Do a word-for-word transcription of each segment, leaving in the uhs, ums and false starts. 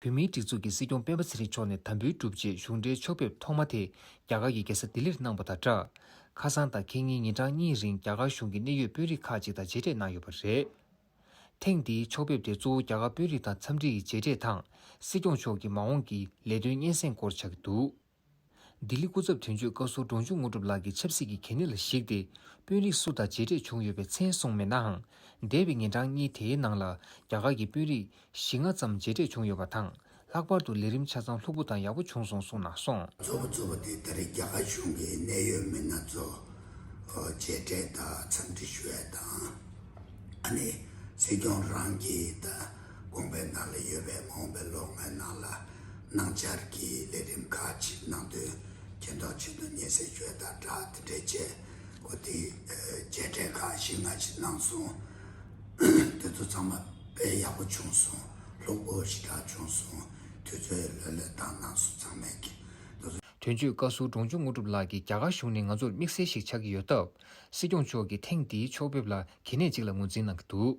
བོད་མིའི་སྒྲིག་འཛུགས་ཀྱི་སྲིད་སྐྱོང་སྤེན་པ་ཚེ་རིང་མཆོག་ནས་དམ་འབུལ་གྲུབ་རྗེས་གཞུང་འབྲེལ་ཕྱོགས་ཕེབས་ཐོག་མ་དེ་རྒྱ་གར་གྱི་རྒྱལ་ས་ལྡི་ལིར་གནང་པ་དང་སྦྲགས། ཁ་སང་དང་ཁེ་ཉིན་ཉིན་གྲངས་གཉིས་རིང་རྒྱ་གར་གཞུང་གི་གནད་ཡོད་དཔོན་རིགས་ཁག་ཅིག་དང་མཇལ་འཕྲད་གནང་ཡོད་པ་རེད། ཐེངས་འདིའི་ཕྱོགས་ཕེབས་དེ་གཙོ་བོ་རྒྱ་གར་དཔོན་རིགས་དང་འཚམས་འདྲི་ཡི་མཇལ་འཕྲད་དང་། སྲིད་སྐྱོང་མཆོག་གི་མ་འོངས་ཀྱི་ལས་དོན་སྙན་སེང་སྐོར་ཆགས་ཀྱི་འདུག་ལྡི་ལི་སྐུ་ཚབ་དོན་གཅོད་བཀའ་ཟུར་འབྲོང་ཆུང་དངོས་གྲུབ་ལགས་ཀྱི་ཆབ་སྲིད་ཀྱི་གལ་གནད་ལ་གཞིགས་ཏེ། དཔོན་རིགས་སུ་དང་མཇལ་འཕྲད་བྱུང་ཡོད་པའི་མཚན་གསུངས་མེད་ནའང་། འདས་པའི་ཉིན་གྲངས་གཉིས་དེའི་ནང་ལ་རྒྱ་གར་གྱི་དཔོན་རིགས་བཞི་ལྔ་ཙམ་མཇལ་འཕྲད་བྱུང་ཡོད་པ་དང་། ལྷག་པར་དུ་ལས་རིམ་ཆ་ཚང་ལྷུག་པོ་དང་ཡག་པོ་བྱུང་སོང་གསུངས་གནང་སོང་། གཙོ་བོ་གཙོ་བོ་དེ་ད་རེས་རྒྱ་གར་གཞུང་གི་གནད་ཡོད་མི་སྣ་ཚོ་མཇལ་འཕྲད་དང་འཚམས་འདྲི་ཞུ་ཡ་དང་། ཨ་ནི་སྲིད་སྐྱོང་རང་གིས་ད་དགོངས་པའི་ནང་ལ་ཡོད་པའི་མ་འོངས་པའི་ལོ་ལྔའི་ནང་ལ་གནང་འཆར་གྱི་ལས་རིམ་ཁག་ཅིག་གནང་དོན་མཁྱེན་རྟོགས་བྱེད་དུ་སྙན་སེང་ཞུ་ཡ་དང་སྦྲགས་དེ་འདྲའི་བྱས་གོ་དེ་མཇལ་འཕྲད་ཁག་བཞི་ལྔ་ཅིག་གནང་སོང་། དེ་ཚོ་ཚང་མ་དཔེ་ཡག་པོ་བྱུང་སོང་། ལྷུག་པོ་ཞེ་དྲག་བྱུང་སོང་། དུས་ཚོད་ལོན་ལོན་བཏང་གནང་སོང་ཚང་མས་ཀྱི། དོན་གཅོད་བཀའ་ཟུར་འབྲོང་ཆུང་དངོས་གྲུབ་ལགས་ཀྱིས་རྒྱ་གར་གཞུང་ནི་ང་ཚོར་དམིགས་བསལ་ཞིག་ཆགས་ཀྱི་ཡོད་སྟབས། སྲིད་སྐྱོང་མཆོག་གི་ཐེངས་འདིའི་ཕྱོགས་ཕེབས་ལ་གལ་གནད་ཅིག་ལ་ངོས་འཛིན་གནང་གི་འདུག་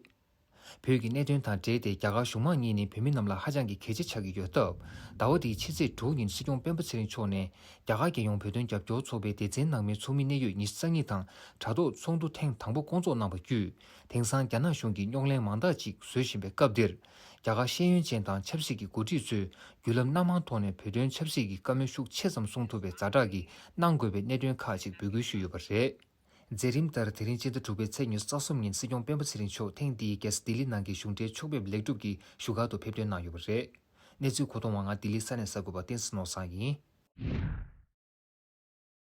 བོད་ཀྱི་གནད་དོན་དང་འབྲེལ་ཏེ་རྒྱ་གར་གཞུང་མང་གཉིས་ནི་བོད་མི་རྣམས་ལ་ཧ་ཅང་གི་གལ་ཆེ་ཆགས་ཀྱི་ཡོད་སྟབས། ཟླ་བ་འདིའི་ཕྱི་ཚེས་དྲུག་ཉིན་སྲིད་སྐྱོང་སྤེན་པ་ཚེ་རིང་མཆོག་ནས་རྒྱ་གར་རྒྱལ་ཡོངས་བོད་དོན་རྒྱབ་སྐྱོར་ཚོགས་པའི་སྡེ་ཚན་ནང་མི་ཚོགས་མི་གནད་ཡོད་ཉི་ཤུ་རྩ་གཉིས་དང་དྲ་ཐོག་ཚོགས་འདུ་ཐེངས་དང་པོ་བསྐོང་ཚོགས་གནང་བ་བརྒྱུད། དེང་སང་རྒྱ་ནག་གཞུང་གིས་རྙོག་གླེང་མང་དག་ཅིག་བཟོ་བཞིན་པའི་སྐབས་འདིར། རྒྱ་གར་ཤེས་ཡོན་ཅན་དང་ཆབ་སྲིད་ཀྱི་འགོ་ཁྲིད་ཚོས་བརྒྱུད་ལམ་སྣ་མང་ཐོག་ནས་བོད་དོན་ཆབ་སྲིད་ཀྱི་བཀའ་མོལ་ཤུགས་ཆེ་ཙམ་གསུང་ཐུབ་པའི་ཛ་དྲག་གིས་གནང་དགོས་པའི་གནད་དོན་ཁག་ཅིག་འབོད་སྐུལ་ཞུས་ཡོད་པ་རེད། མཛད་རིམ་ལྟར་དེ་རིང་སྤྱི་ཟླ་དྲུག་པའི་ཚེས་ཉི་ཤུ་རྩ་གསུམ་ཉིན་སྲིད་སྐྱོང་སྤེན་པ་ཚེ་རིང་མཆོག་ཐེངས་འདིའི་རྒྱལ་ས་ལྡི་ལི་ནང་གི་གཞུང་འབྲེལ་ཕྱོགས་ཕེབས་ལེགས་གྲུབ་ཀྱིས་བཞུགས་སྒར་དུ་ཕེབས་ཐོན་གནང་ཡོད་པ་རེད། གནས་ཚུལ་གོ་ཐོག་མ་ང་ལྡི་ལི་ས་གནས་གསར་འགོད་པ་བསྟན་འཛིན་ནོར་བཟང་ཡིན།